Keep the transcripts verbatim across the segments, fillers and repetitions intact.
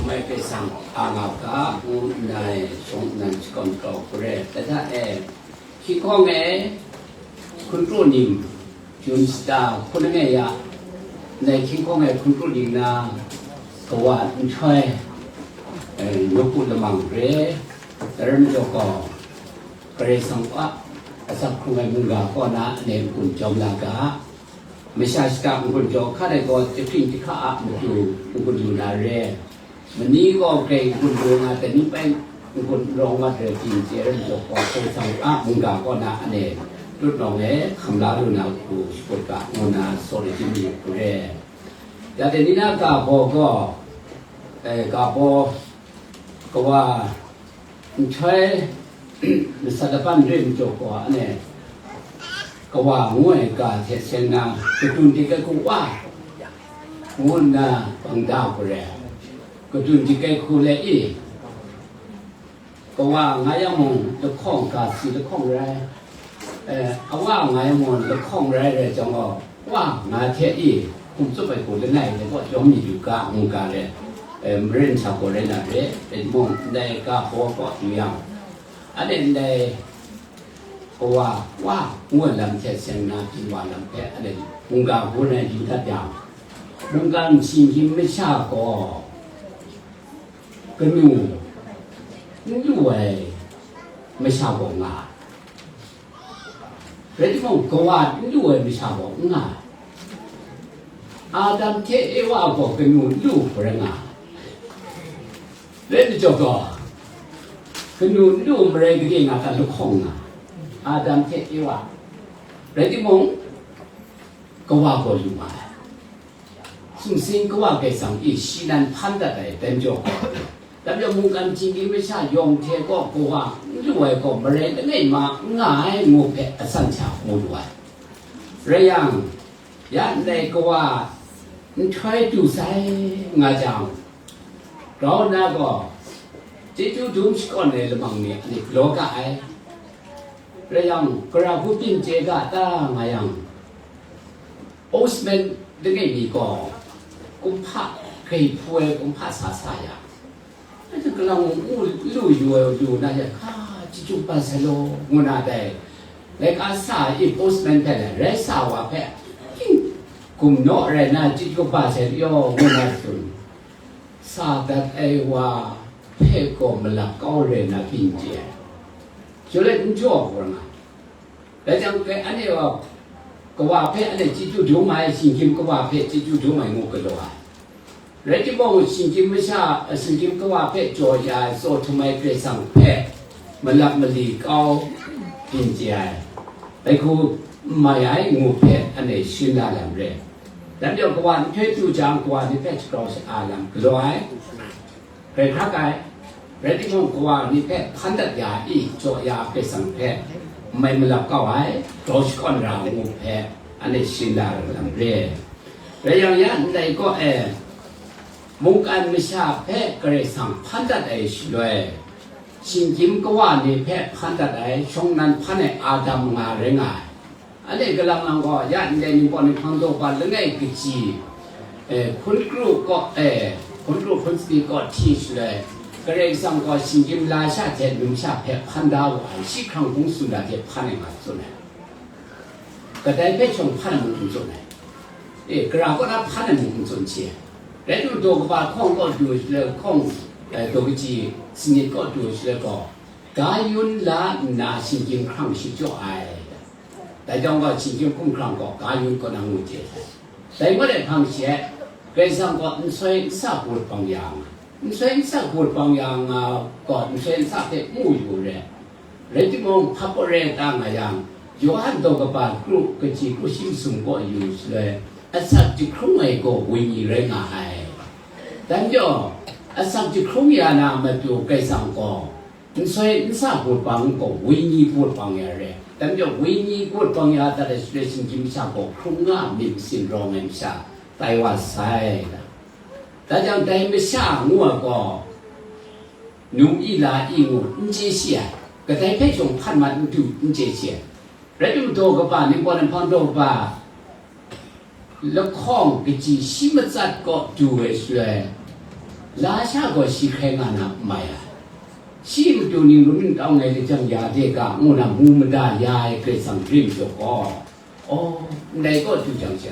Mai Karai Kasang a nga ga, ngu nna shawng nnan shakawn kau hkru re. Lata e, hkying hkawng e hkun kru ning, Jun shata hkun langai ya, ndai hkying hkawng e hkun kru ning na, kawa nhtoi, eh, nawku lamang re, dai rai majaw gaw, Karai Kasang a asak hkrung ai mungga kaw na ane n-gun jawm la ga, masha shata n-gun jaw hkat ai gaw, jahpring jahka a matu n-gun lu na re. Mani gaw grai n-gun lu nga, dai ni pai n-gun rawng mat rai ting chye ai majaw gaw, Karai Kasang a mungga kaw na ane tut nawng e hkam la lu na hku shakut ga, ngu nna sawri jin mi hku re. Ya dai ni na ga baw gaw, eh, ga baw kawa nhtoi masat laban re majaw gaw, ane kawa ngu ai ga hte seng na, kadun dik ai hku wa, ngu nna bang da hku re. Kadun dik ai hku le i, kawa nga yang mung lahkawng ga si lahkawng rai, eh, awa nga yang mung lahkawng rai rai jang gaw, wa nga hte i, hkum tsup ai hku langai de kaw jawm mi yu ga, ngu ga re, eh, maren sa gaw rai na re, rai timung, ndai ga hpaw kaw yu yang, ane ndai kawa wa ngu ai lam hte seng na, byin wa lam hpe ane mungga hku rai yu dat yang, mungkan shinggyim masha gaw kanu n lu ai masha gaw nga ai. Rai timung, kawa n lu ai masha gaw n nga ai. Adam hte Ewa gaw kanu n lu hku rai nga ai. Rai majaw gaw, kanu n lu marai gade nga ta lahkawng nga ai. Adam hte Ewa. Rai timung, kawa gaw lu nga ai. Sumsing kawa Karai Kasang i shi nan hpan dat ai dan jaw gaw, dai majaw mungkan shinggyim masha yawng hte gaw kawa n lu ai gaw marai langai ma n nga ai ngu hpe asan sha mu lu ai. Rai yang, ya ndai kawa nhtoi du sai nga jang, grau nna gaw, chyeju dum shakawn ai lamang ni ane galaw ga ai. Rai yang, gara hku byin chye ga ta nga yang, postman langai mi gaw kumhpa, grai hpu ai kumhpa sa sa ya, anhte galang mung n lu yu ai lu na ya, hka chyeju bat sai law, ngu na dai. Laika sa i postman hpe le, rai sa wa hpe, ting, gumnaw rai na chyeju bat sai law, ngu na tsun, sa dat ai wa hpe gaw malap kau rai na byin chye ai. Shaloi n jaw hkra nga. Dai jang hpe anhte gaw kawa hpe anhte chyeju dum ai, shinggyim kawa hpe chyeju dum ai ngu galaw ai. Rai timung, shinggyim masha, shinggyim kawa hpe jaw ya ai, tsaw htum ai Karai Kasang hpe malap mali kau byin chye ai, dai hku n mai ai ngu hpe anhte shim la lam re. Dai majaw kawa nhtoi du jang, kawa ni hpe shagrau sha-a lam galaw ai. Hkrai hkrak ai, rai timung, kawa ni hpe hpan dat ya i, jaw ya Karai Kasang hpe mai malap kau ai, grau shakawn ra ngu hpe, anhte shim la lam re. Rai yang, ya ndai kaw e, mungkan masha hpe Karai Kasang hpan dat ai shaloi, shinggyim kawa ni hpe hpan dat ai, shawng nnan hpan ai Adam nga rai nga ai. Anhte galang lang gaw, ya ndai ningpawt ninghpang daw bat langai kaji, eh, hkun kru kaw, eh, hkun kru hkun sani kaw hti shaloi, Karai Kasang gaw shinggyim lasha hte numsha hpe hpan da wu ai, shi hkrang hpung sumla hte hpan ai nga tsun ai. Kadai hpe shawng hpan ai mung n tsun ai. E, gara kaw na hpan ai mung n tsun hte, rai timung, daw kaba hkawng kaw du shaloi, hkawng, eh, daw kaji sanit kaw du shaloi gaw, ga yun la nna shinggyim hkrang shachyawk ai. Dai jang gaw, shinggyim hkumhkrang gaw ga yun kaw na ngu chye sai. Dai ngut ai hpang she, Karai Kasang gaw nsoi nsa hku bang ya nga, nsoi nsa hku bang ya nga gaw, nsoi nsa hpe mu yu re. Rai timung, hpa pawre ta nga yang, Yawhan daw kaba kru kaji kru shi masum kaw yu shaloi, asak jahkrung ai gaw wenyi rai nga ai. Dai majaw, asak jahkrung ya na matu Karai Kasang gaw, nsoi nsa hku bang gaw wenyi hku bang ya re. Dai majaw, wenyi hku bang ya dat ai shaloi, shinggyim masha gaw hkrung nga myit masin rawng ai masha tai wa sai. Dai jang, dai masha ngu ai gaw, num i la i ngu n chye shi ai, kadai hpe shawng hpan mat n du n chye shi ai. Rai timung, daw kaba, ningpawt ninghpang daw kaba, lahkawng kaji shi matsat kaw du ai shaloi, Lasha gaw shi hkrai nga na n mai ai. Shi matu ning rum n tau ngai lajang ya de ga, ngu na mu mada ya ai Karai Kasang rim jaw gaw, aw, ndai gaw du jang she,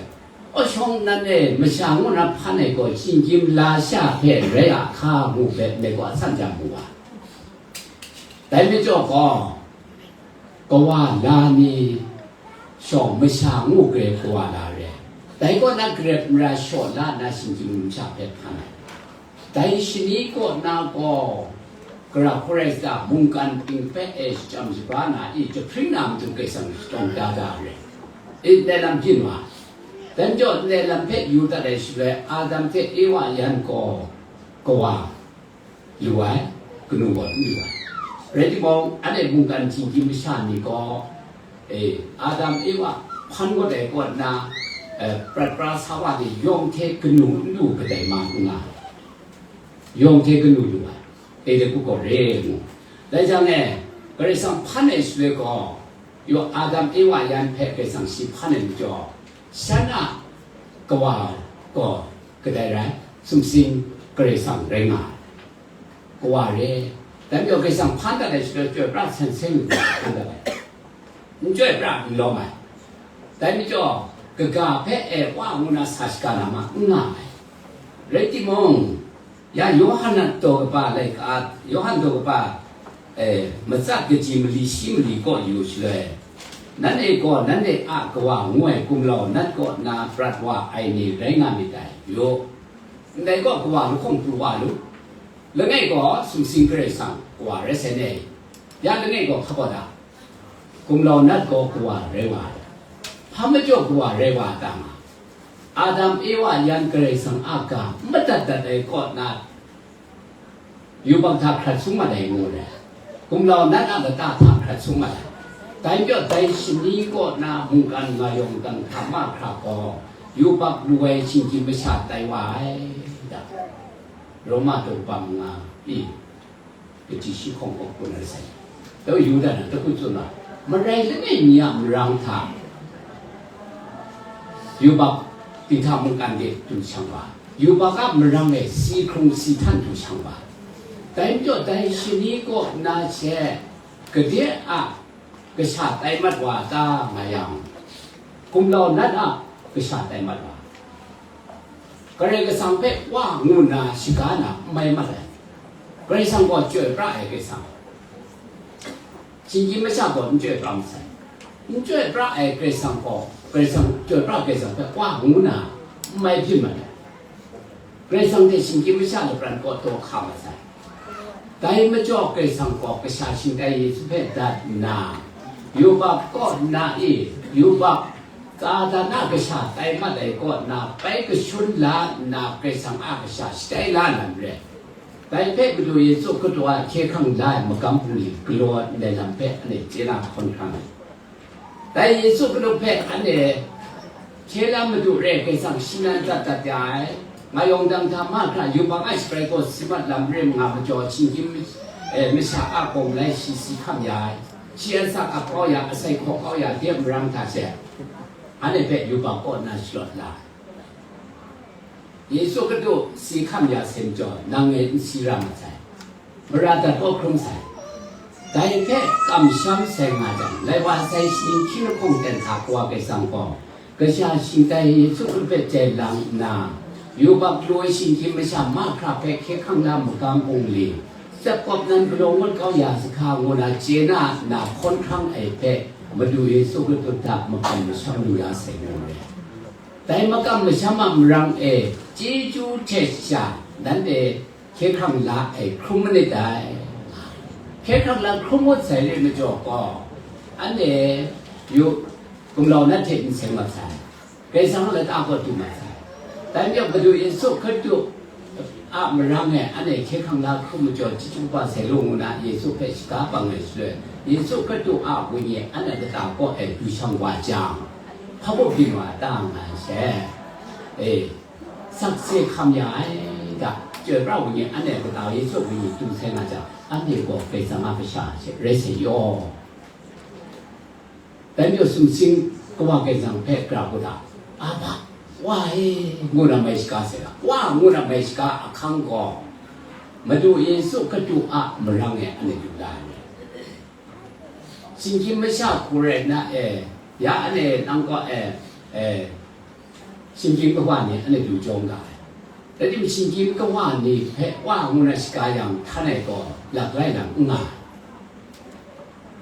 aw, shawng nnan e masha ngu na hpan ai gaw, shinggyim lasha hpe rai a hka mu hpe ndai gaw a san jang mu ai. Dai majaw gaw, kawa la ni shawng masha ngu grai kawa la re. Dai kaw na grep mara shaw la nna shinggyim masha hpe hpan ai. Dai shani kaw na gaw, Gara hkawrai sa mungkan ting hpe e shachyam shaga na i jahpring na matu Karai Kasang shadawng da da re. I ndai lam byin wa. Dai majaw ndai lam hpe yu dat ai shaloi, Adam hte Ewa yan gaw kawa lu ai, kanu gaw n lu ai. Rai timung, anhte mungkan htinggyim masha ni gaw, e, Adam Ewa hpan kawt ai kaw nna, e, prat pra sa wa ni yawng hte kanu n lu kadai ma n nga ai. Yawng hte kanu lu ai, e de ku gaw re ngu. Dai jang e, Karai Kasang hpan ai shaloi gaw, yaw Adam Ewa yan hpe Karai Kasang shi hpan ai majaw, shan a kawa gaw kadai rai, sumsing Karai Kasang rai nga ai. Kawa re, dai majaw Karai Kasang hpan dat ai shaloi chyoi pra sen seng lu hpan dat ai. N chyoi pra n lawm ai. Dai majaw, kaga hpe e wa ngu na sa shaga na ma n nga ai. Rai timung, ya Yawhan a daw kaba laika, Yawhan daw kaba, e, matsat kaji mali shi mali kaw yu shaloi, nanhte gaw nanhte a kawa ngu ai gumlau nat kaw nna prat wa ai ni rai nga myit dai, yu. Ndai gaw kawa lahkawng pru wa lu. Langai gaw sumsing Karai Kasang kawa rai sai ne? Ya langai gaw hpa gaw da? Gumlau nat gaw kawa rai wa ai. Hpa majaw kawa rai wa ai ta nga? Adam Ewa yan Karai Kasang a ga n madat dat ai kaw na, yubak hta hkrat sung mat ai ngu re. Gumlau nat a lata hta hkrat sung mat ai. Dai majaw dai shani kaw na mungkan nga yawng dang hta mahkra gaw, yubak lu ai shinggyim masha tai wa ai, da. Roma daw kaba manga i, kaji shi hkawng kaw kun ai sai. Dau Yuda na, dau kun tsun na, marai langai mi a marang hta, yubak dinghta mungkan de du shang wa, yubak a marang e si hkrung si htan du shang wa. Dai majaw dai shani kaw na she, gade a kasha tai mat wa ta nga yang, gumlau nat a kasha tai mat wa. Karai Kasang hpe wa ngu nna shaga na n mai mat ai. Karai Kasang gaw chyoi pra ai Karai Kasang. Shinggyim masha gaw n chyoi pra masai. N chyoi pra ai Karai Kasang gaw, Karai Kasang, chyoi pra Karai Kasang hpe wa ngu nna n mai byin mat ai. Karai Kasang hte shinggyim masha lapran kaw taw hka masai. Dai majaw Karai Kasang gaw kasha shingtai Yesu hpe dat nna, yubak kaw nna e, yubak Satan a kasha tai mat ai kaw nna, bai kashun la nna Karai Kasang a kasha shatai la na mare. Dai hpe Madu Yesu Hkristu a hkye hkrang la ai magam bungli galaw ai lam hpe anhte chye na hkawn hkrang ai. Dai Yesu Hkristu hpe anhte hkye la Madu re Karai Kasang shi nan dat dat ya ai, nga yawng dang hta mahkra yubak a shabrai gaw si mat lam rim nga majaw, shinggyim, eh, masha a gaw malai shi si hkam ya ai, shi asak a kau ya, asai hkaw kau ya, de marang hta she, anhte hpe yubak kaw nna shalawt la ai. Yesu Hkristu si hkam ya sai majaw, nang e n si ra mat sai, mara dat kaw hkrum sai. Dai hpe kamsham sai nga jang, lai wa sai shaning hkying lahkawng ten hta Kawa Karai Kasang gaw, kasha shingtai Yesu Hkristu hpe jai lang nna, yubak lu ai shinggyim masha mahkra hpe hkye hkrang la magam bungli, tsep kawp nan galaw ngut kau ya sahka ngu na chye na nna hkawn hkrang ai hpe, Madu Yesu Hkristu hta makam masham lu ya sai ngu ai. Dai makam masham a marang e chyeju hte sha nanhte hkye hkrang la ai hkrum manit dai. Hkye hkrang la hkrum ngut sai re majaw gaw, anhte yu gumlau nat hte n seng mat sai, Karai Kasang a lata kaw du mat sai. Dai majaw Madu Yesu Hkristu a marang e anhte hkye hkrang la hkrum majaw, chyeju kaba sai lu ngu na Yesu hpe shaga bang ai shaloi, Yesu Hkristu a Wenyi anhte lata kaw e du shang wa jang, hpa baw byin wa ta nga ai she. E, sakse hkam ya ai, da, chyoi pra Wenyi anhte lata Yesu Wenyi du sai nga jang, anhte gaw Karai Kasang a kasha she rai sai yaw. Dai majaw sumsing Kawa Karai Kasang hpe gara kau da, Aba, Wa e, ngu na mai shaga sai ga, Wa ngu na mai shaga ahkang gaw, Madu Yesu Hkristu a marang e anhte du la ai. Shinggyim masha hku rai nna, e, ya anhte nang kaw, e, e, shinggyim kawa ni anhte du jawng ga ai. Rai timung, shinggyim kawa ni hpe wa ngu na shaga yang htan ai gaw, lak lai lam n nga ai.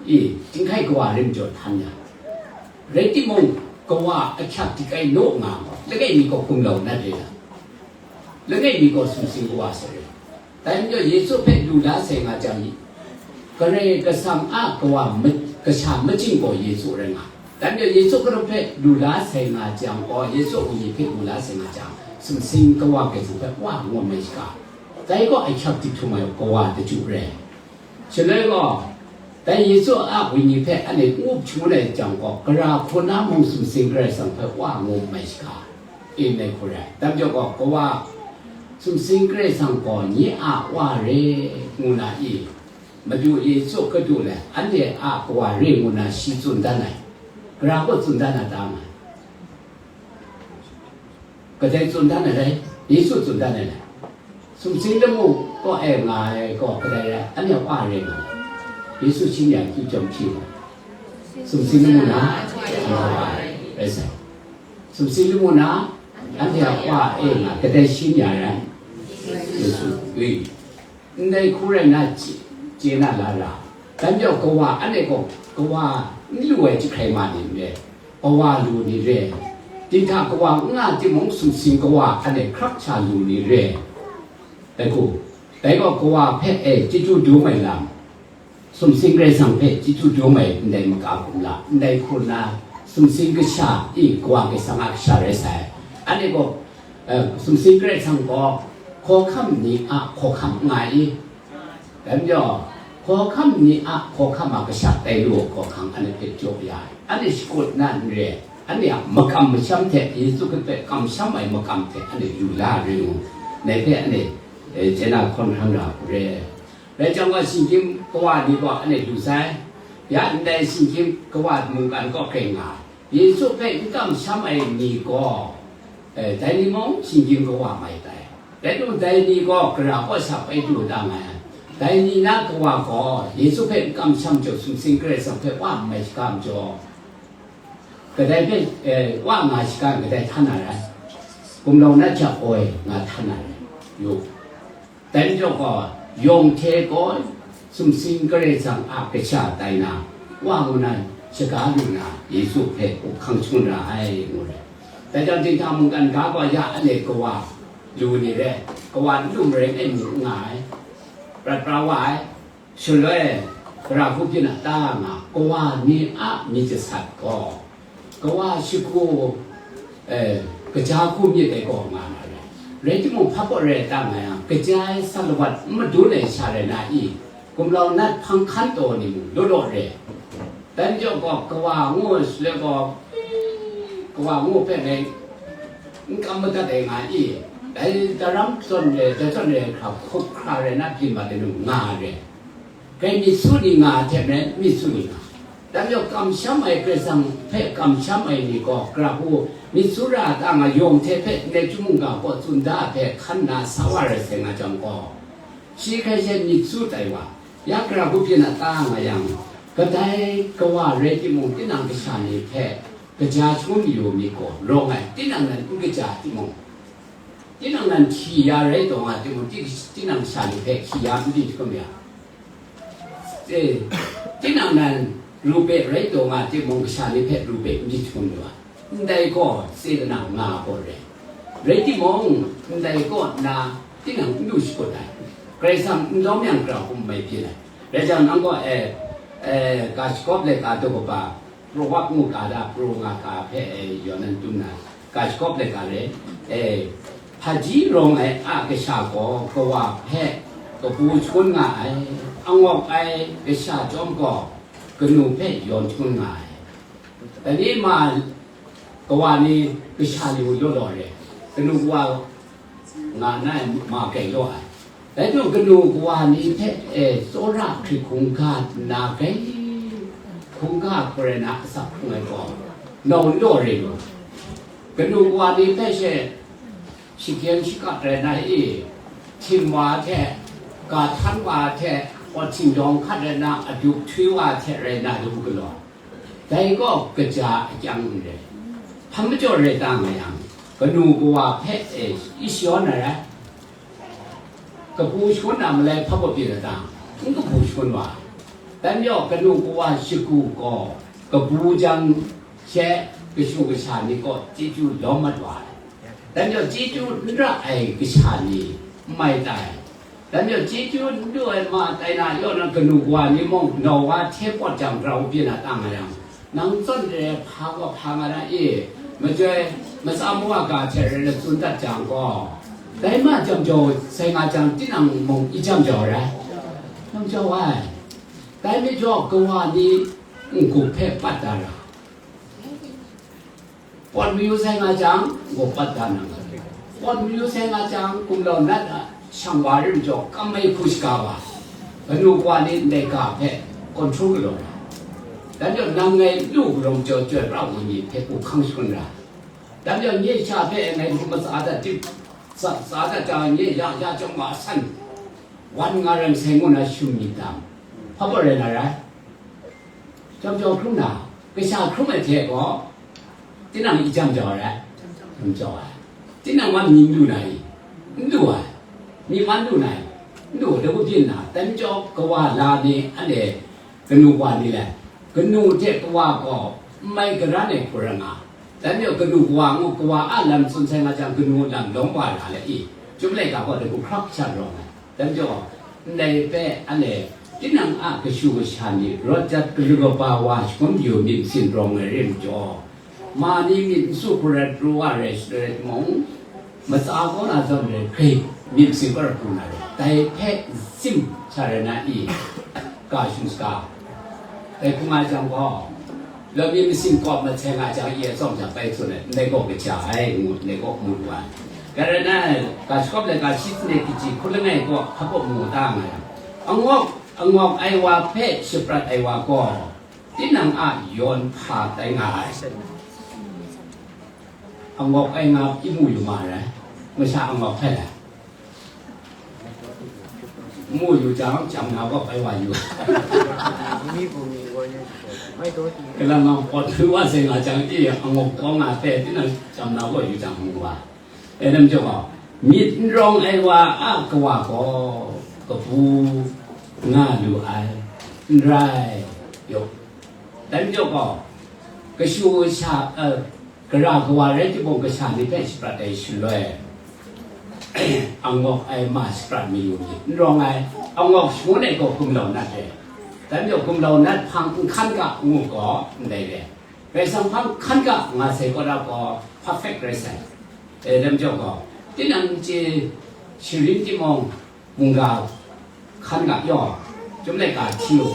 I, chyinghkai kawa rai majaw htan ya. Rai timung, kawa ahkyak dik ai naw nga gaw, langai mi gaw gumlau nat re ai. Langai mi gaw sumsing kawa sai re. Dai majaw Yesu hpe lu la sai nga jang, Karai Kasang a kawa ma-, kasha majing gaw Yesu rai nga. Dai majaw Yesu Hkristu hpe lu la sai nga jang gaw, Yesu a Wenyi hpe lu la sai nga jang, sumsing kawa hkrai hte wa ngu mai shaga. Dai gaw ahkyak dik htum ai kawa daju rai. Shaloi gaw, dai Yesu a Wenyi hpe anhte n-gup shangun ai jang gaw, gara hku na mung sumsing Karai Kasang hpe wa ngu mai shaga, e, mai hku rai. Dai majaw gaw, kawa sumsing Karai Kasang gaw nye a wa re ngu na i, Madu Yesu Hkristu le anhte a kawa re ngu na shi tsun dan ai, gara gaw tsun dan na ta nga ai. Kadai tsun dan ai rai? Yesu tsun dan ai rai. Sumsing lamu kaw e nga ai gaw kadai rai? Anhte a wa rai nga ai. Yesu shi ni a akyu chyawm hpyi nga ai. Sumsing lamu na, rai sai. Sumsing lamu na, anhte a wa e nga ai, kadai shi ni a rai? Yesu. Wi. Ndai hku rai nna chye, chye na la ra. Dai majaw kawa, anhte gaw kawa n lu ai jahkrai ma ni n rai, kawa lu ni re. Dinghta kawa n nga timung, sumsing kawa anhte hkrak sha lu ni re. Dai hku, dai gaw kawa hpe e chyeju dum ai lam, sumsing Karai Kasang hpe chyeju dum ai ndai maka kumla, ndai hku nna sumsing kasha i Kawa Karai Kasang a kasha rai sai. Anhte gaw, eh, sumsing Karai Kasang gaw hkawhkam ni a hkawhkam nga i, dai majaw, hkawhkam ni a hkawhkam a kasha tai lu ai hkawhkam anhte hpe jaw ya ai. Anhte shakut na n re ai, anhte a makam masham hte, Yesu Hkristu hpe kamsham ai makam hte anhte yu la ai rai ngu, ngai hpe anhte, eh, chye na hkawn hkran ra hku re. Rai jang gaw, shinggyim kawa ni gaw anhte lu sai. Ya ndai shinggyim kawa mungkan kaw hkrai nga ai. Yesu hpe n kamsham ai ni gaw, eh, dai ni mung shinggyim kawa mai tai. Rai timung, dai ni gaw gara kaw sha pai du da nga ai. Dai ni na kawa gaw Yesu hpe n kamsham majaw, sumsing Karai Kasang hpe wa n mai shaga majaw, kadai hpe, eh, wa nga shaga kadai htan na rai? Gumlau nat hta ai nga htan na rai? Yu. Dai majaw gaw, yawng hte gaw sumsing Karai Kasang a kasha tai na, wa ngu na, shaga lu na, Yesu hpe up hkang shangun ra ai, ngu ai. Dai jang, dinghta mungkan ga gaw ya anhte kawa lu ni re, kawa n lu marai e mu n nga ai, prat pra wa ai. Shaloi, gara hku byin a ta nga, kawa ni a myit jasat gaw, kawa shagu, eh, kaja hku myit ai gaw nga na rai. Rai timung, hpa kaw rai ta nga yang, kaja ai salawat n madun ai sha rai na i, gumlau nat hpang hkan taw ni mung law law re. Dai majaw gaw, kawa ngu shaloi gaw, kawa ngu hpe ngai n kam madat ai nga i, dai daram zawn re, dai zawn re hkra hkup hkra rai na byin mat ai nu nga re. Dai myit su ni nga hte maren, myit su ni nga. Dai majaw kamsham ai, Karai Kasang hpe kamsham ai ni gaw, gara hku myit su ra ta nga, yawng hte hpe ndai chyum mungga gaw tsun da ai hpe hkan nna sa wa rai sai nga jang gaw, shi hkrai she myit su tai wa, ya gara hku byin a ta nga yang, kadai kawa rai timung, tinang kasha ni hpe kaja shangun mayu mi gaw rawng ai, tinang nan n kaja timung, tinang nan hti ya rai taw nga timung, ti-, tinang kasha ni hpe hti ya n di hkrum ya. Eh, tinang nan rupe rai taw nga timung, kasha ni hpe rupe n di hkrum ya. Ndai gaw, se na nga gaw rai. Rai timung, ndai kaw nna tinang n du shakut ai. Karai Kasang n lawm yang, gara hku mai byin ai. Rai jang, nang gaw, eh, eh, ga shakawp laika daw kaba, Proverb ngu ga da, pro nga ga hpe, eh, yawn nan dum na, ga shakawp laika re, eh, hpaji rawng ai a kasha gaw kawa hpe kabu shangun nga ai, angawk ai kasha chyawm gaw kanu hpe yawn shangun nga ai. Dai ni ma, kawa ni kasha ni u law law re, kanu kawa nga na ai ma gai law ai. Rai timung, kanu kawa ni hpe, e, tsawra hkrit hkungga nna gai hkungga hku rai na asak hkrung ai gaw, nau n law re lu. Kanu kawa ni hpe she shahkyen shakap rai na i, htinwa hte Ga htan wa hte, pawt sindawng hkat rai na, adup htwi wa hte rai na, lu galaw. Dai gaw kaja akyang n rai. Hpa majaw rai ta nga yang, kanu kawa hpe, e, i shayawn ai rai. Kabu shangun na malai hpa baw pyi na ta? N kabu shangun wa. Dan yawng kanu kawa shagu gaw kabu jang she kashu kasha ni kaw chyeju lawm mat wa ai. Dan yawng chyeju n ra ai kasha ni n mai tai. Dan yawng chyeju n du ai ma tai na, yawng na kanu kawa ni mung nau wa hte pawt jang grau byin na ta nga yang, nang zawn re hpa gaw hpa nga na i, majoi, matsa mawa ga hte rai na tsun dat jang gaw, dai ma jam jau sai nga jang, tinang mung i jam jau rai? Jam jau ai. Dai majaw kawa ni n-gup hpe pat da ra. Pawt mayu sai nga jang, gaw pat da nang. Pawt mayu sai nga jang, kumlau nat a shang wa rim jaw, kam mai hku shaga wa, kanu kawa ni ndai ga hpe control galaw ra. Dan yawng nang ngai lu galawng jaw joi pra wa ni hpe hku hkang shangun ra. Dan yawng nye sha hpe ngai hku matsa dat tip, tsa, tsa dat jang, nye ya, ya chyawm wa san, wan nga rai masai ngu na shum myit dang, hpa baw rai na rai? Jam jau hkrum na, kasha hkrum ai hte gaw, tinang i jam jau ai rai? Jam jau ai. Tinang man ni n lu na i? N lu ai. Ni man lu na i? N lu, dagu byin na, dan jau kawa la ni, anhte kanu kawa ni le, kanu hte kawa gaw n mai karan ai hku rai nga, dan jau kanu kawa ngu kawa a lam tsun sai nga jang, kanu lam lawm wa ra le i? Chyum laika gaw dagu hkrap sha rawng ai. Dan jau, ndai hpe anhte tinang a kashu kasha ni rawt jat galu kaba wa shangun yu myit masin rawng ai rim jaw, ma ni myit n su hkru rai pru wa rai shadai rai timung, matsa kaw na zawn rai hkri myit masin kaw rai pru na rai, dai hpe sim sa rai na i? Ga shun saga. Dai hkung ai jang gaw, lawm mi masin kawp maseng a jang, i atsawm jang bai tsun ai, ndai gaw kaja ai ngu, ndai gaw mu lu ai. Karai nna, ga shakawp let ga shi hte kaji hkun langai gaw hpa kaw mu ta nga yang, angawk, angawk ai wa hpe shaprat ai wa gaw, tinang a yawn hpa tai nga ai. Angawk ai nga i mu yu ma ai, masha angawk hpe lai. Mu yu jang, jam na gaw bai wa yu. Kalang nang pawt hpru wa se nga jang, e angawk taw nga hpe, tinang jam na gaw yu jang mu wa. E, nam jaw gaw, myit n rawng ai wa a kawa gaw kabu nga lu ai, n rai, yaw. Dan jaw gaw, kashu sha, e, Gara kawa rai timung, kasha ni hpe shaprat ai shaloi, angawk ai ma shaprat mayu myit n rawng ai, angawk shangun ai gaw gumlau nat re. Dan jau gumlau nat hpang n hkan ga ngu gaw ndai re. Karai Kasang hpang hkan ga nga sai kaw da gaw perfect rai sai. E, dan jau gaw, tinang n chye sharin timung, mungga hkan ga yaw, chyum laika hti u.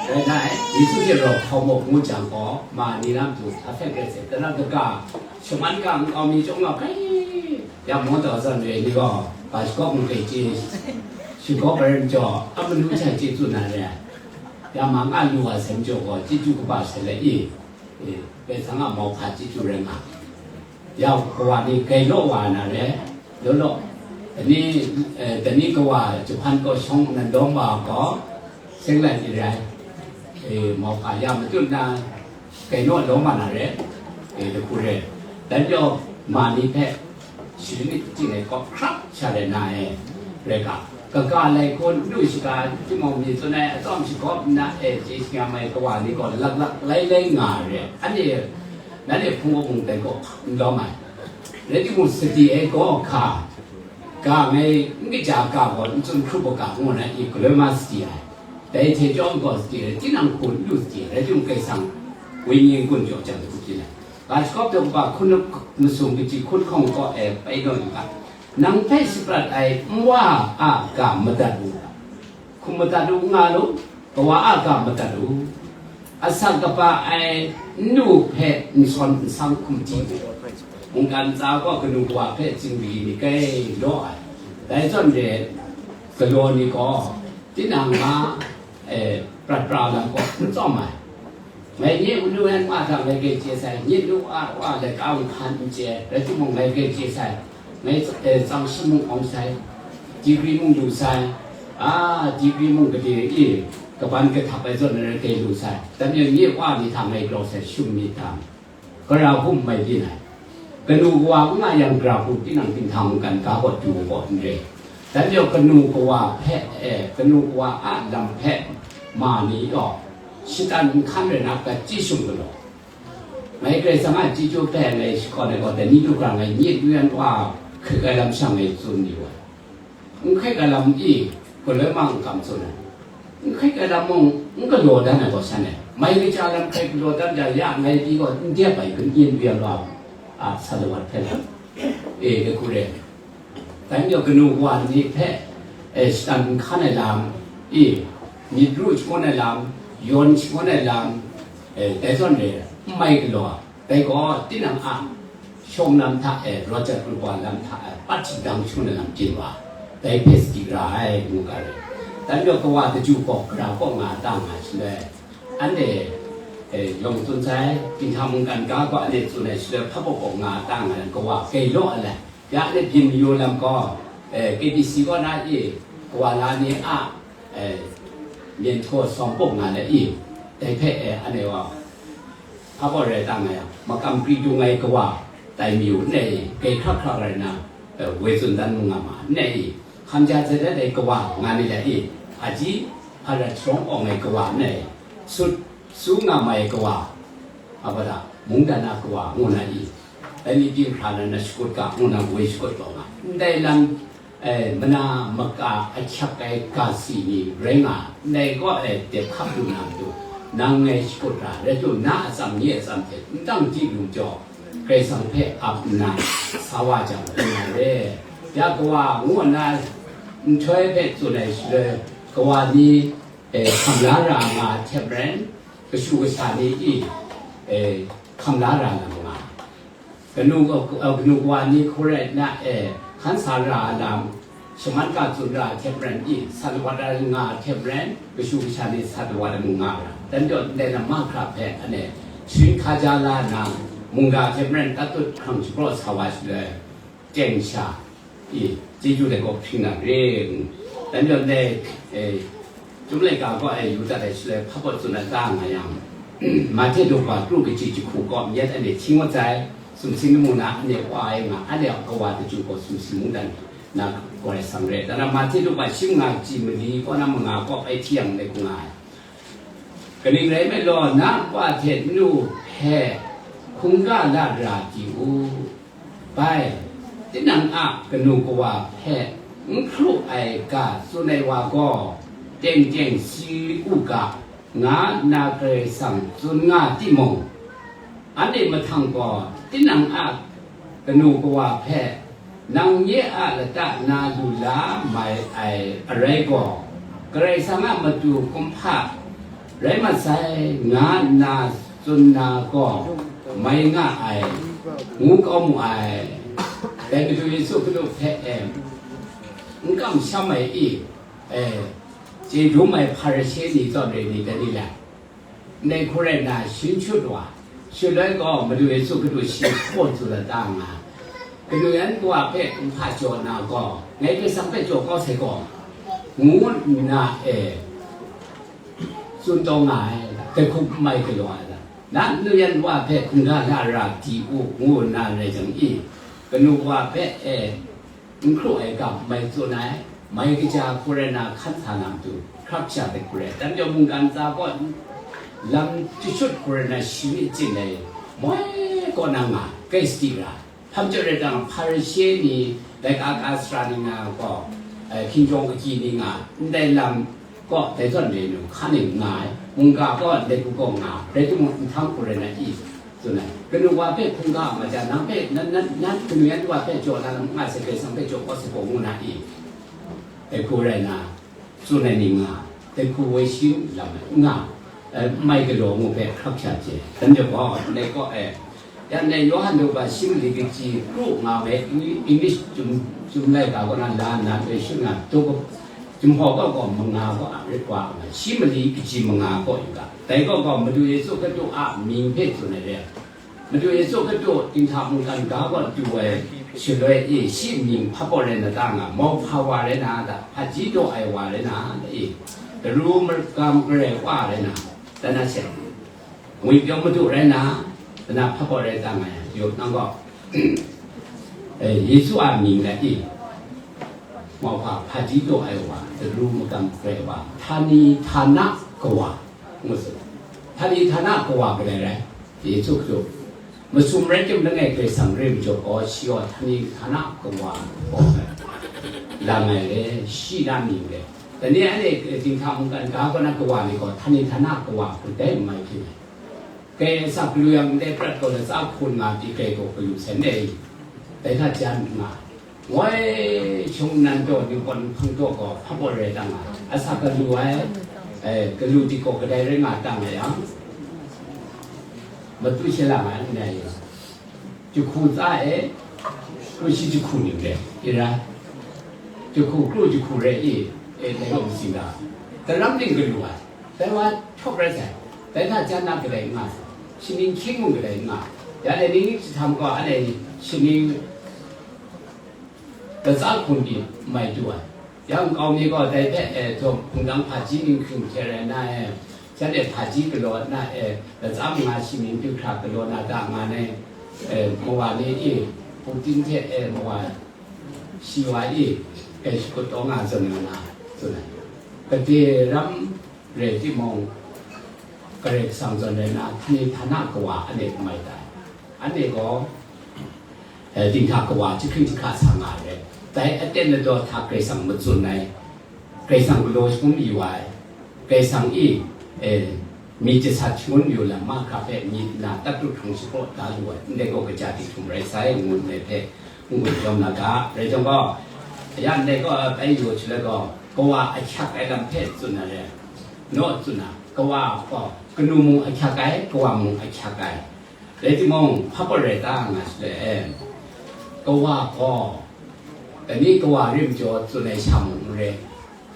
Rai nna, Yesu hte rau hkau mu ngu jang gaw, ma ni na matu hta hpe rai sai, tara kaga, shaman ga nkau mi chyawm nga hkai, ya mung taw zawn re ni gaw, ga shagawp n grai chye, shagawp ai rim jaw, a manu hte chye tsun na re ai. Ya ma nga lu wa sai majaw gaw, chyeju kaba sai let i, e, Karai Kasang a mauhpa chyeju rai nga. Yau kawa ni gai law wa na re, law law, dani, eh, dani kawa jahpan kaw shawng nan dawng wa gaw, seng lai ni rai, eh, mauhpa ya matut na, gai naw lawm wa na re, eh, lahku re. Dan yau ma ni hpe, sharin ning ting ai kawp hkrap sha rai na e, rai ga, kaga lai hkawn lu shaga, timung mi tsun ai atsawm shagawp nna e chye shingam ai kawa ni gaw laklak lai lai nga re, anhte, nanhte hpung kaw mung tai gaw n lawm ai. Rai timung, sadi ai gaw hka, ga ngai n kaja ga gaw n tsun hkrup u ga, ngu na i galoi ma sadi ai. Dai hte chyawm gaw sadi ai, tinang hku n lu sadi ai, rai timung, Karai Kasang wenyi n-gun jaw jang hku byin ai. Ga shakawp daw kaba hkun masum kaji hkun hkawng kaw e pai naw yu ga, nang hpe shaprat ai nwa a ga madat u, hkum madat u nga lu, kawa a ga madat u, asak kaba ai nnu hpe nsawn nsang hkum hti u, mungkan ntsa gaw kanu kawa hpe zingri ni kai law ai. Dai zawn re, galaw ni gaw tinang ma, eh, prat pra lam gaw n tsawm ai. Ngai nye manu yan ma hta ngai grai chye sai, nye nu a wa laika mung hkan n chye, rai timung ngai grai chye sai, ngai, eh, tsang shi mung awng sai, digri mung lu sai, A, degree mung gade e, kaban kahtap ai zawn na rai lu sai. Dan yawng nye wa ni hta ngai galaw sai, shum myit dang, gara hkum mai byin ai. Kanu kawa n nga yang, gara hkum tinang dinghta mungkan ga gaw du gaw n re. Dan yawng kanu kawa hpe, e, kanu kawa a lam hpe ma ni gaw, shatan nhkan rai na, kachyi shung galaw. Ngai Karai Kasang a chyeju hpe ngai shakawn ai gaw, dai ni du hkra ngai nye du yan wa hkrit ai lam sha ngai tsun yu ai. N hkrit ai lam e, galoi mang n kam tsun ai. N hkrit ai lam mung n galaw dan ai gaw san ai. Mai kaja lam hkrai galaw dan ja ya, ngai pyi gaw n dep ai, kan yin wi ai lawm a, sa lawat hpe lam. E, dai hku re. Dai majaw kanu kawa ni hpe, e, shatan n hkan ai lam, e, myit ru shangun ai lam, yawn shangun ai lam, e, dai zawn re, n mai galaw. Dai gaw tinang a shawng lam hta e, rawt jat kru wa lam hta e, pat shingdang shangun ai lam byin wa, dai hpe sadi ra ai, ngu ga re. Dan yawng kawa kaju gaw gara kaw nga ta nga shaloi, anhte, e, yawng tsun sai, dinghta mungkan ga gaw anhte tsun ai shaloi, hpa baw kaw nga ta nga yang, kawa gailaw ai lai. Ya anhte byin mayu lam gaw, e, K B C kaw na e, kawa la ni a, e, myen htaw sawng pawk nga le i, dai hpe, e, anhte wa, hpa baw rai ta nga yang, makam kri dung ai kawa tai mayu n e, gai hkrak hkrak rai nna, e, woi tsun dan mu nga ma n e i, hkam ja zai dat ai kawa nga ni le i, aji hparat sharawng awng ai kawa n e, sut su nga mai ai kawa, a, hpa da, mungdan a kawa ngu na i, dai ni byin hkra na, na shakut ga ngu na, woi shakut taw nga. Ndai lam, e, mana maka ahkyak ai ga si ni rai nga, ndai kaw e dep hkap lu na matu, nang ngai shakut ra, rai tu na atsam ni atsam hte n dang di lu jaw, Karai Kasang hpe ap nna sa wa jang, ngai re. Ya kawa ngu nna nhtoi hpe tsun ai shaloi, kawa ni, e, hkam la ra nga ai hte maren, kashu kasha ni i, e, hkam la ra na ma nga. Kanu, e, kanu kawa ni hku rai nna, e, hkan sa ra ai lam, shaman ka tsun ra ai hte maren i, sat lawat ai nga ai hte maren, kashu kasha ni sat lawat ai mu nga ra. Dan jaw ndai na mahkra hpe anhte sharin hkaja la nna, mungga hte maren tatut hkrang shapraw sa wa shaloi, teng sha i, chyeju dai gaw hpring na re, ngu. Dan jaw ndai, e, Chyum laika gaw e yu dat ai shaloi, hpa baw tsun ai ta nga yang, Mahte daw ba kru kaji jahku kaw myit anhte hti ngut sai, sumsing lamu na anhte wa ai nga, anhte a kawa kaju gaw sumsing mungdan na gaw rai sang re. Dan na Mahte daw ba shi manga kaji mali kaw na manga kaw bai hti yang, ndai hku nga ai. Kaning rai nme law, na nwa hte nnu hpe hkungga la ra di u. Bai, tinang a kanu kawa hpe n hkru ai ga tsun ai wa gaw, teng teng si u ga, nga nna Karai Kasang tsun nga timung, anhte mahtang gaw tinang a kanu kawa hpe nang nye a lata na lu la mai ai arai gaw, Karai Kasang a matu kumhpa rai mat sai, nga nna tsun na gaw mai nga ai, ngu kau mu ai. Dai Madu Yesu Hkristu hpe, e, n kamsham ai i, e, chye dum ai Hparishe ni zawn re ni, dai ni lai? Ndai hku rai nna, shin shut wa, shaloi gaw Madu Yesu Hkristu shi hpaw tsun la ta nga, kanu yan kawa hpe n hpa jaw na gaw, ngai Karai Kasang hpe jaw kau sai gaw, ngu nna, e, tsun taw nga ai, dai hku n mai galaw ai lam. Na nu yan wa hpe hkungga la ra di u, ngu nna rai jang i, kanu wa hpe, e, n hkru ai ga mai tsun ai, mai kaja hku rai na hkan sa na matu, hkrak sha dai hku rai. Dan jaw mungkan tsa gaw lam jashut hku rai na shi myit chyin ai, moi kaw na nga, kai sadi ra. Hpa majaw rai timung, Hparishe ni, laika ka sara ni nga gaw, eh, hkinjawng agyi ni nga, ndai lam gaw dai zawn re nu, hkan e n nga ai, mungga gaw ndai hku gaw nga, rai timung, nhtang hku rai na i, tsun ai. Kanu wa hpe hkungga a maja, nang hpe, nan, nan, nan kanu yan wa hpe jaw na lam n nga sai, Karai Kasang hpe jaw kau sai gaw, ngu na i, dai hku rai na, tsun ai ni nga, dai hku woi shi lam ai, n nga, eh, n mai galaw ngu hpe hkrak sha chye. Dan jaw gaw, ndai kaw e, ya ndai Yawhan daw ba shi mali kaji kru nga me, Eng-, English chyum, chyum laika kaw na la nna, dai shi nga, daw gaw, Jinghpaw kaw gaw manga kaw a rit wa nga, shi mali kaji manga kaw yu ga. Dai kaw gaw Madu Yesu Hkristu a mying hpe tsun ai re. Madu Yesu Hkristu dinghta mungkan ga gaw du ai, Shaloi e, shi mying hpa baw rai na ta nga, mauhpa wa rai na ta, hpaji daw ai wa rai na ta e, daru makam garai wa rai na, ta na she, ngwi pyaw madu rai na, ta na hpa baw rai ta nga yang, yawk nang gaw, eh, Yesu a mying na e, mauhpa hpaji daw ai wa, daru makam garai wa, htani htana kawa, ngu tsun. Htani htana kawa kadai rai? Yesu Hkristu. Masum rai tim langai Karai Kasang re majaw gaw, shi gaw htani htana kawa gaw lang ai re, shi na mying re. Dai ni anhte dinghta mungkan ga kaw na kawa ni gaw, htani htana kawa hku dai n mai hpyi ai. Kai asak galu yang ndai prat gaw latsa hkun nga pyi kai gaw galu sai ndai. Dai hta jan nga. Woi, shawng nnan daw, ningpawt nhpang daw gaw, hpa baw rai ta nga, asak galu ai, eh, galu di gaw kadai rai nga ta nga yang, matu sha la nga ai, ndai jahku tsa e, kru shi jahku ning re, i ra, jahku kru jahku re i, e, dai gaw matsing ga, daram ning galu ai, dai wa htawk rai sai, dai hta jan na kadai nga, shaning hkying mung kadai nga, ya dai ning jahtam gaw, anhte shaning latsa hkun pyi mai du ai. Yang nkau mi gaw dai hpe, e, hpungdang hpaji ninghkring hte rai na e, shanhte hpaji galaw na e, latsa manga shaning du hkra galaw na da nga ai, e, mawa ni e, Putin hte, e, mawa shi wa e, e, shakut taw nga zawn nga na, tsun ai. Gade ram rai timung, Karai Kasang zawn rai na, htani htana kawa anhte mai tai. Anhte gaw, eh, dinghta kawa jahkring jahkra sa nga ai rai. Dai aten ladaw hta Karai Kasang matsun ai, Karai Kasang galaw shangun yu ai, Karai Kasang i, eh, myit jasat shangun yu lam mahkra hpe myit na tatru hkrang shapraw da lu ai, ndai gaw kaja di hkrum rai sai, ngu ndai hpe n-gun jawm na ga. Rai jang gaw, ya ndai gaw, bai yu shaloi gaw, kawa ahkyak ai lam hpe tsun na re, naw tsun na, kawa gaw, kanu mung ahkyak ai, kawa mung ahkyak ai. Rai timung, hpa baw rai ta nga shaloi e, kawa gaw, dai ni kawa rim jaw tsun ai sha mung n re,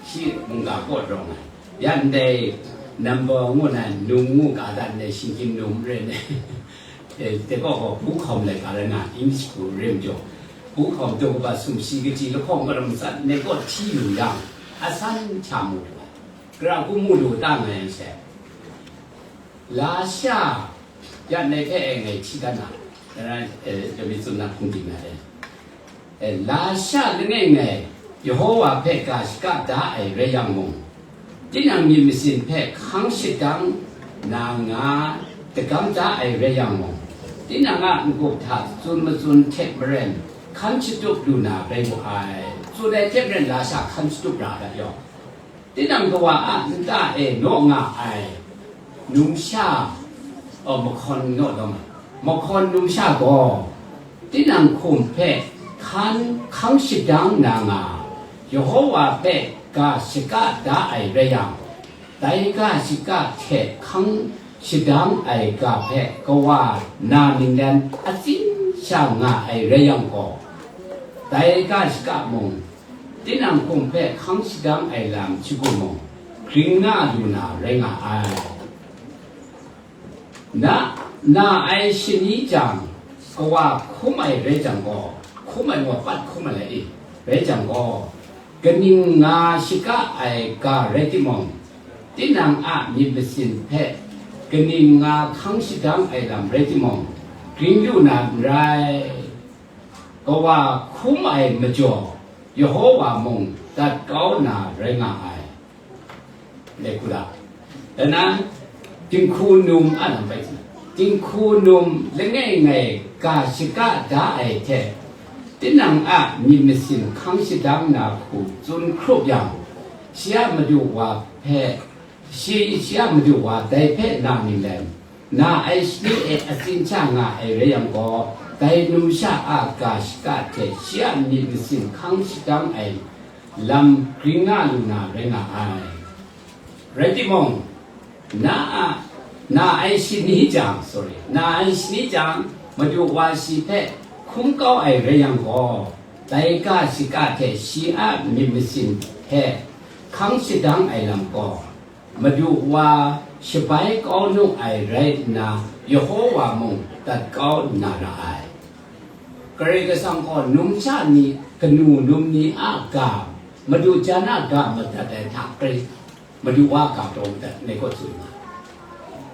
shi mungga kaw rawng ai. Ya ndai number ngu na num ngu ga dan ai shinggyim num n rai nai. E, dai gaw gaw, bu hkawm lai ga rai na, English bu rim jaw, bu hkawm daw kaba sumshi kaji lahkawng karam matsat, ndai gaw hti lu yang, asan hta mu lu ai. Gara hku mu lu ta nga yang she. Lasha, ya ndai hpe e ngai hti dan na, e, David tsun na hpung ting na e. E, lasha langai ngai, Yehowa hpe ga shaka da ai rai yang mung, tinang myit masin hpe hkang shadang na nga dagam da ai rai yang mung, tinang a n-gup hta tsun matsun hte maren hkan shatup lu na rai mu ai. Tsun ai hte maren lasha hkan shatup ra ai yawng, tinang kawa a nta e naw nga ai numsha, oh, mahkawn naw dawng ai, mahkawn numsha gaw, tinang hkum hpe hkan hkang shadang na nga, Yehowa hpe ga shaka da ai rai yang, dai ga shaka hte hkang shadang ai ga hpe kawa na ninglen atsin sha nga ai rai yang gaw, dai ga shaka mung, tinang hkum hpe hkang shadang ai lam shagu mung, gring nga lu na rai nga ai. Na, na ai shani jang, kawa hkum ai rai jang gaw, hkum ai gaw pat hkum ai e, rai jang gaw, kaning nga shaka ai ga rai timung, tinang a myit masin hpe kaning nga hkang shadang ai lam rai timung, gring lu na n rai. Kawa hkum ai majaw, Yehowa mung dat kau na rai nga ai. Lekula. Dana, dinghku num a lam bai, dinghku num langai ngai ga shaka da ai hte, tinang a myit masin hkang shadang na hku tsun hkrup yang, shi a madu wa hpe, shi, shi a madu wa dai hpe na ninglen, na ai shani e atsin sha nga ai rai yang gaw, dai numsha a ga shaka hte shi a myit masin hkang shadang ai lam gring nga lu na rai nga ai. Rai timung, na a, na ai shani jang, sorry, na ai shani jang, madu wa shi hpe hkum kau ai rai yang gaw, dai ga shaka hte shi a myit masin hpe hkang shadang ai lam gaw, madu wa shabai kau nu ai rai nna, Yehowa mung dat kau na ra ai. Karai Kasang gaw numsha ni, kanu num ni a ga, madu jan a ga madat ai hta, Karai Madu wa a ga taw madat, ndai kaw tsun nga.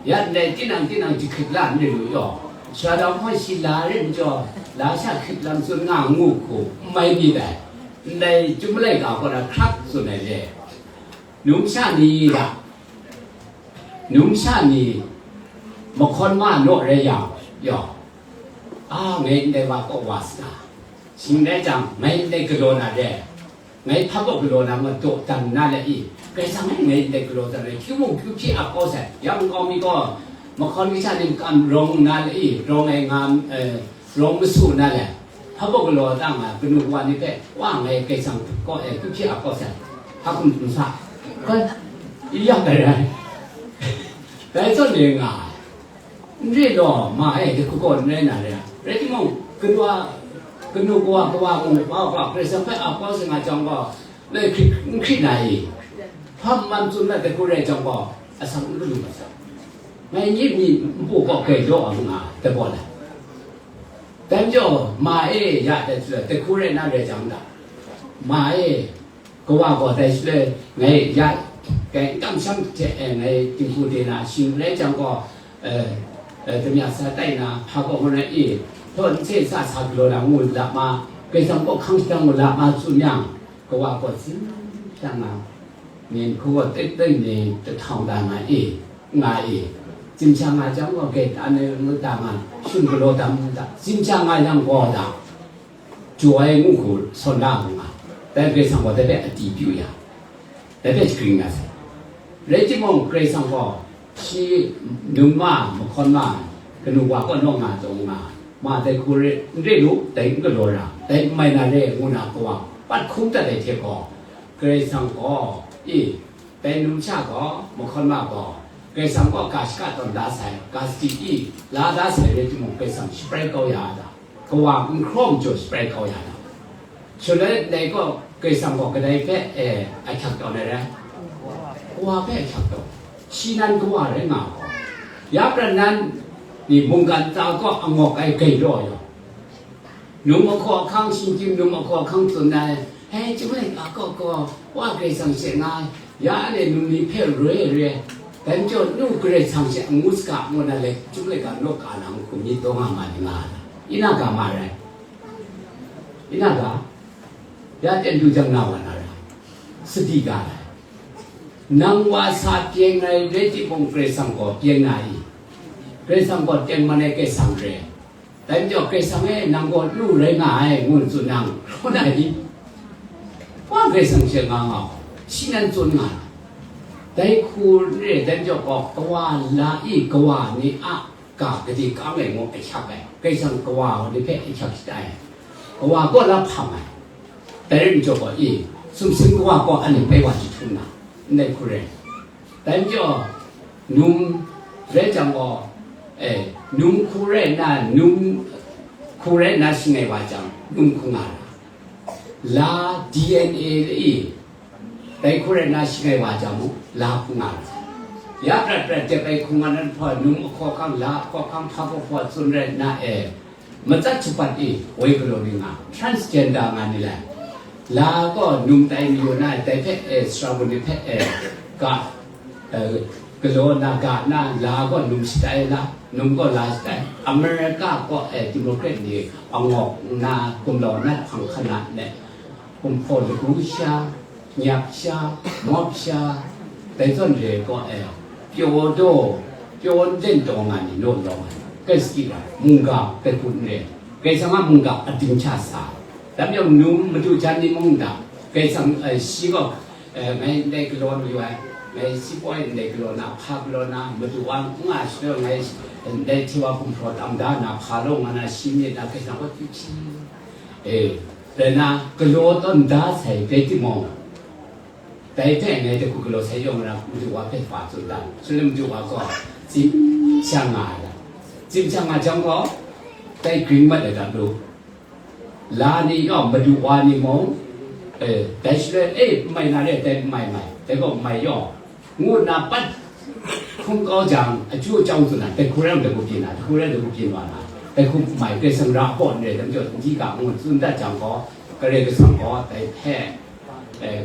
Ya ndai tinang tinang jahkrit la n rai lu yaw, sara dau hpawt shi la rai majaw, la sha hkrit lam tsun nga ngu hku, n mai myit dai. Ndai Chyum malai ga kaw na hkrak tsun ai re. Numsha ni ra, numsha ni mahkawn ma naw rai yang, yaw, a, ngai ndai wa kaw wa sa, shing rai jang, ngai ndai galaw na re, ngai hpa kaw galaw na ma daw dan na le i, Karai Kasang e ngai ndai galaw dan re, hkyu mung hkyu hpyi ap kau sai, yang nkau mi gaw, mahkawn kasha ni makam rawng na le i, rawng ai nga, eh, rawng masu na le, hpa kaw galaw da nga, kanu wa ni hpe, wa ngai Karai Kasang kaw e hkyu hpyi ap kau sai, hpa hkum hkum sa, koi, i yang dai rai, dai zawn e nga ai. N re law, ma e, dai hku gaw n rai na re ai. Rai timung, kanu a, kanu kawa, kawa mung, wa wa, Karai Kasang hpe a kau sa nga jang gaw, ngai hkrit, n hkrit na i? Hpa n man tsun na dai hku rai jang gaw, asak n galu mat sai. Ngai myit mi npu kaw grai law nga, dai gaw lai. Dai majaw, ma e, ya dai hku rai na rai jang da. Ma e, Kawa gaw dai shaloi ngai ya, ngai kamsham hte e ngai dinghku de na, shing rai jang gaw, eh, eh, damya sa tai na, hpa gaw ngu na i, htaw n se sa sa galaw na ngu la ma, Karai Kasang kaw hkang shadang ngu la ma tsun yang, kawa gaw zim shang na, myen hku gaw tek tek ni dahtang da nga i, nga i, zim shang nga jang gaw, gate an e ngu da nga, shun galaw dam da, zim shang nga yang gaw da. Jaw ai ngu hku sawn la mu nga, dai Karai Kasang gaw dai hpe a di pyu ya, dai hpe shagring na sai. Rai timung, Karai Kasang gaw shi num ma, mahkawn ma, kanu wa kaw naw nga taw nga, ma dai hku re, n re lu, dai n galaw ra, dai n mai na re, ngu na kawa pat hkung dat ai hte gaw, Karai Kasang gaw, i, Dai numsha gaw, mahkawn ma gaw, Karai Kasang kaw ga shaka tawn da sai, ga sadi i la da sai rai timung, Karai Kasang shabrai kau ya a ta? Kawa n hkraw majaw shabrai kau ya a ta? Shaloi ndai gaw, Karai Kasang gaw kadai hpe, e, a hkyak tawn ai rai? Kawa hpe a hkyak tawn. Shi nan kawa rai nga gaw, ya prat nan ni mungkan ta kaw angawk ai grai law yaw, Num ahkaw ahkang, shingkyim num ahkaw ahkang tsun ai, hei, chyum ai, a kaw kaw, wa Karai Kasang she nga ai, ya anhte num ni hpe roi re ai, dai majaw nu Karai Kasang she angu saga ngu na le, chyum laika naw ka na hku myit taw nga ma ni nga ai, ina ga ma rai? Ina ga? Ya ten du jang na wa na ra, sadi ga ai. Nang wa sa pyeng ai rai timung, Karai Kasang gaw pyeng na i? Karai Kasang gaw tengman ai Karai Kasang re. Dai majaw, Karai Kasang e, nang gaw nu rai nga ai, ngu n tsun nang, hkrum ai ni? Wa Karai Kasang she nga nga, shi nan tsun nga ai. Dai hku n re, dai majaw gaw, kawa la i, kawa ni a ga gade kang ai ngu a hkyak ai, Karai Kasang kawa ni hpe a hkyak shatai ai, kawa kaw la hpang ai. Dai rai majaw gaw, i, sumsing kawa kaw anhte bai wa jahtum na, ndai hku rai. Dai majaw, num rai jang gaw, e, num hku rai nna, num hku rai nna shangai wa jang, num hku nga ra. La D N A i, dai hku rai nna shangai wa jang mung, la hku nga ra. Ya prat prat dep ai hku nga nan hpaw, num ahkaw hkang, la ahkaw hkang, hpa hkaw hpaw tsun rai nna e, Matsat shapat i, woi galaw ni nga, transgender nga ni lai. La gaw num tai mayu na, dai hpe, e, sara bun ni hpe, e, ga, e, galaw na, ga na, la gaw num shatai la, num gaw la shatai. America gaw, e, Democrat ni angawk na, gumlau nat hpang hkan na, ne, gumhpraw lagu sha, nyak sha, mawp sha, dai zawn re gaw, e, pyaw daw, pyaw nden taw nga ni naw lawng ai, Karai sadi rai, mungga, dai hku n re, Karai Kasang a mungga adim hta sa, dai majaw num madu jan ni mung n ta, Karai Kasang, e, shi gaw, e, ngai ndai galaw mayu ai, ngai si poi ndai galaw na, hpa galaw na, madu wa n nga shaloi ngai, e, ndai hte wa gumhpraw tam da na, hpa law nga na, shi myit na, Karai Kasang gaw hpyi hpyi, e, rai na, galaw tawn da sai rai timung, Dai hpe ngai dai hku galaw sai yawng na madu wa hpe hpa tsun dan, shaloi madu wa gaw, tsim sha nga ai, tsim sha nga jang gaw, dai gring mat ai dat lu, la ni yawng madu wa ni mung, e, dai shaloi, e, n mai na re, dai n mai mai, dai gaw n mai yawng, ngu nna pat hkrum kau jang, akyu akyu tsun na, dai hku rai dai hku byin na, dai hku rai dai hku byin wa na, Dai hku mai Karai Kasang ra ai pawt n rai, dai majaw, n di ga ngu tsun dat jang gaw, Karai Kasang gaw dai hpe, eh,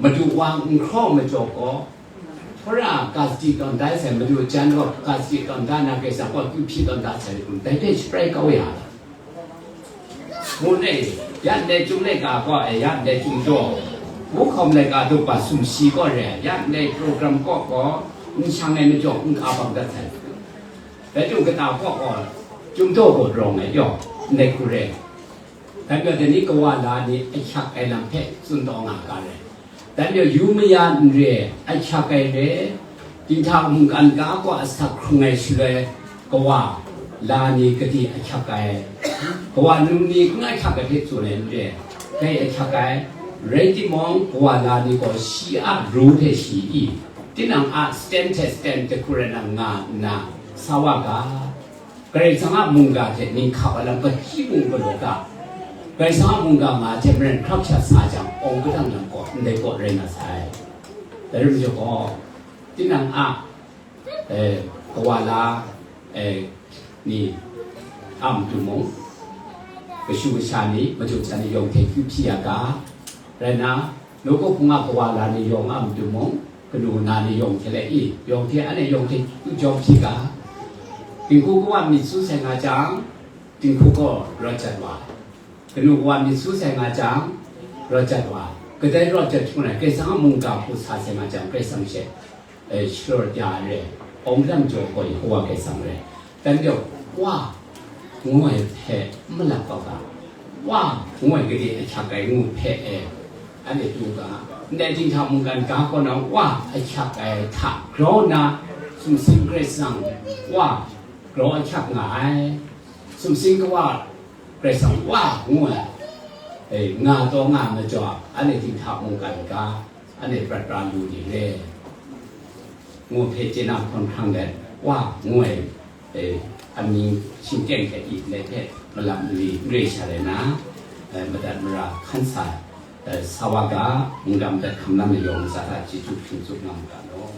Madu wa n hkraw majaw gaw, hpara ga sadi tawn da sai, Madu jan gaw ga sadi tawn da na, Karai Kasang gaw akyu hpyi tawn da sai, dai hpe shabrai kau ya ai. Ngu nai, ya ndai Chyum laika gaw, eh, ya ndai Chyum daw, Wuhkawm laika daw pa sumshi gaw re, ya ndai program kaw gaw, n shang ai majaw, n ka bang dat sai. Dai chyum kata kaw gaw, Chyum daw gaw rawng ai yaw, ndai hku re. Dai majaw, dai ni kawa la ni ahkyak ai lam hpe tsun taw nga ga re. Dai majaw, yu maya n re, ahkyak ai re, dinghta mungkan ga kaw asak hkrung ai shaloi, kawa la ni gade ahkyak ai, kawa num ni n ahkyak ai hpe tsun ai n re, dai ahkyak ai, rai timung, kawa la ni gaw shi a ru hte shi i, tinang a stand hte stand jahku rai na nga nna sa wa ga. Karai Kasang a mungga hte ning hkap ai lam hpaji mung galaw ga, Karai Kasang a mungga nga hte maren hkrap sha sa jang, awng kadang lam gaw ndai kaw rai na sai. Dai rai majaw gaw, tinang a, eh, kawa la, eh, ni a matu mung, kashu kasha ni, madu jan ni yawng hte akyu hpyi ya ga, rai nna, nawku hpung a kawa la ni yawng a matu mung, kanu na ni yawng hte le i, yawng hte anhte yawng hte akyu jawng hpyi ga, dinghku kawa myit su sai nga jang, dinghku gaw rawt jat wa ai. Kanu kawa myit su sai nga jang, rawt jat wa ai. Kadai rawt jat hpung rai, Karai Kasang a mungga hku sa sai nga jang, Karai Kasang she, eh, sharawt ya ai re. Awng lam jaw gaw Yehowa Karai Kasang re. Dai majaw, wa ngu ai hpe n malap kau ga, wa ngu ai gade ahkyak ai ngu hpe e, anhte du ga, ndai dinghta mungkan ga kaw na wa ahkyak ai hta grau nna, sumsing Karai Kasang wa grau ahkyak nga ai, sumsing kawa Karai Kasang wa ngu ai, eh, nga taw nga ai majaw, anhte dinghta mungkan ga, anhte prat pra lu ni re, ngu hpe chye na hkawn hkrang let, wa ngu ai, eh, amying shingteng hte i ndai hpe malam mali n re sha rai na, eh, madat mara hkan sa, eh, sa wa ga, mungdan madat hkam na mayawng ntsa hta chyeju hpring tsup nga mu ga law.